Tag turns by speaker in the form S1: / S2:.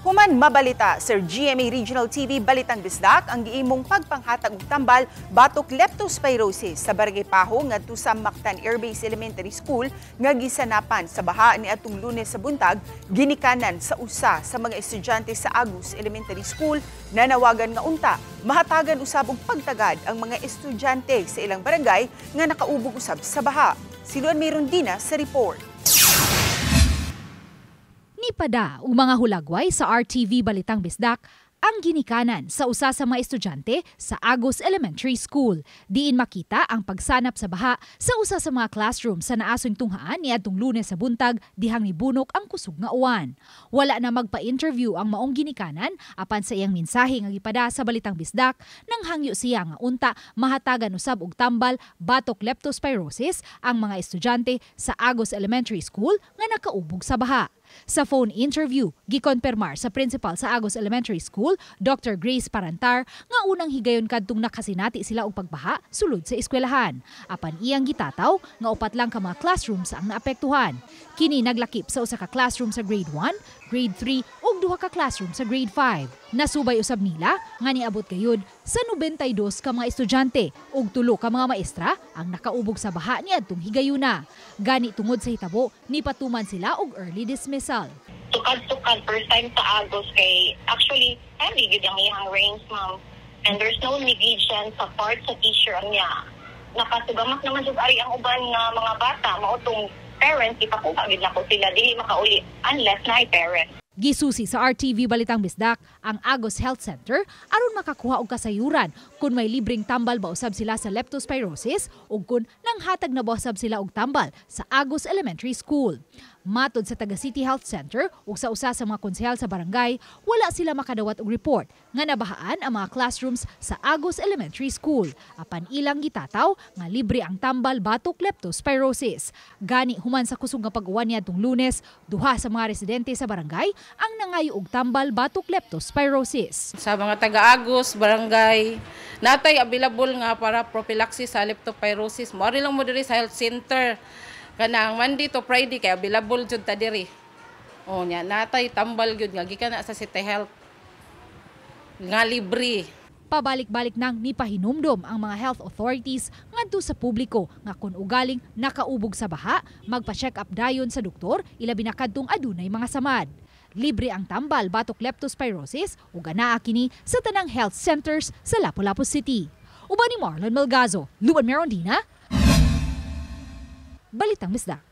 S1: Human mabalita sa GMA Regional TV Balitang Bisdak ang giimong pagpanghatag og tambal batok leptospirosis sa Barangay Paho ngadto sa Mactan Air Base Elementary School nga gisanapan sa baha ni atong Lunes sa buntag, ginikanan sa usa sa mga estudyante sa Agus Elementary School, nanawagan nga unta mahatagan usab og pagtagad ang mga estudyante sa ilang barangay nga nakaubog usab sa baha. Si Luan Mirondina sa report.
S2: Nipada og mga hulagway sa RTV Balitang Bisdak ang ginikanan sa usa sa mga estudyante sa Agos Elementary School. Diin makita ang pagsanap sa baha sa usa sa mga classroom sa naasong tunghaan niadtong Lunes sa buntag dihang nibunok ang kusog nga uwan. Wala na magpa-interview ang maong ginikanan, apan sa iyang mensahe nga gipada sa Balitang Bisdak, nang hangyo siya nga unta mahatagan usab og tambal batok leptospirosis ang mga estudyante sa Agos Elementary School nga nakaubog sa baha. Sa phone interview, gikonpermar sa principal sa Agos Elementary School, Dr. Grace Parantar, nga unang higayon kadtong nakasinati sila og pagbaha sulod sa eskwelahan. Apan iyang gitataw nga upat lang ka mga classrooms ang naapektuhan. Kini naglakip sa usa ka classroom sa grade 1, grade 3 ug duha ka classroom sa grade 5. Nasubay usab nila nga niabot gayud sa 92 ka mga estudyante ug 3 ka mga maestra ang nakaubog sa baha niadtong higayuna. Gani tungod sa hitabo, nipatuman sila og early dismissal.
S3: Tukad-tukad, first time sa Agos kay actually heavy gyud ang iyang rains, ma'am, and there's no negligence sa part sa teacher niya. Nakasugamak naman jud ari ang uban nga mga bata, mao tong parents ipakuha gyud nako sila, dili makauli unless naay parents.
S2: Gisusi sa RTV Balitang Bisdak ang Agos Health Center aron makakuha og kasayuran kung may libreng tambal ba usab sila sa leptospirosis ug kung nanghatag na ba usab sila og tambal sa Agos Elementary School. Matod sa taga City Health Center ug sa usa sa mga konsehal sa barangay, wala sila makadawat og report nga nabahaan ang mga classrooms sa Agos Elementary School. Apan ilang gitataw nga libre ang tambal batok leptospirosis. Gani human sa kusog nga pag-uwan niadtong Lunes, duha sa mga residente sa barangay ang nangayo og tambal batok leptospirosis.
S4: Sa mga taga-Agos barangay, natay available nga para prophylaxis sa leptospirosis. Moari lang mo diri sa health center. Kanang Monday to Friday kay available jud ta diri. O nya natay tambal gyud nga gikan na sa City Health nga libre.
S2: Pabalik-balik nang nipahinumdom ang mga health authorities ngadto sa publiko nga kung ugaling nakaubog sa baha, magpa-check up dayon sa doktor, ilabi na kadtong adunay mga samad. Libre ang tambal batok leptospirosis ug anaa kini sa tanang health centers sa Lapu-Lapu City. Uban ni Marlon Melgazo, Luan Merondina, Balitang Bisdak.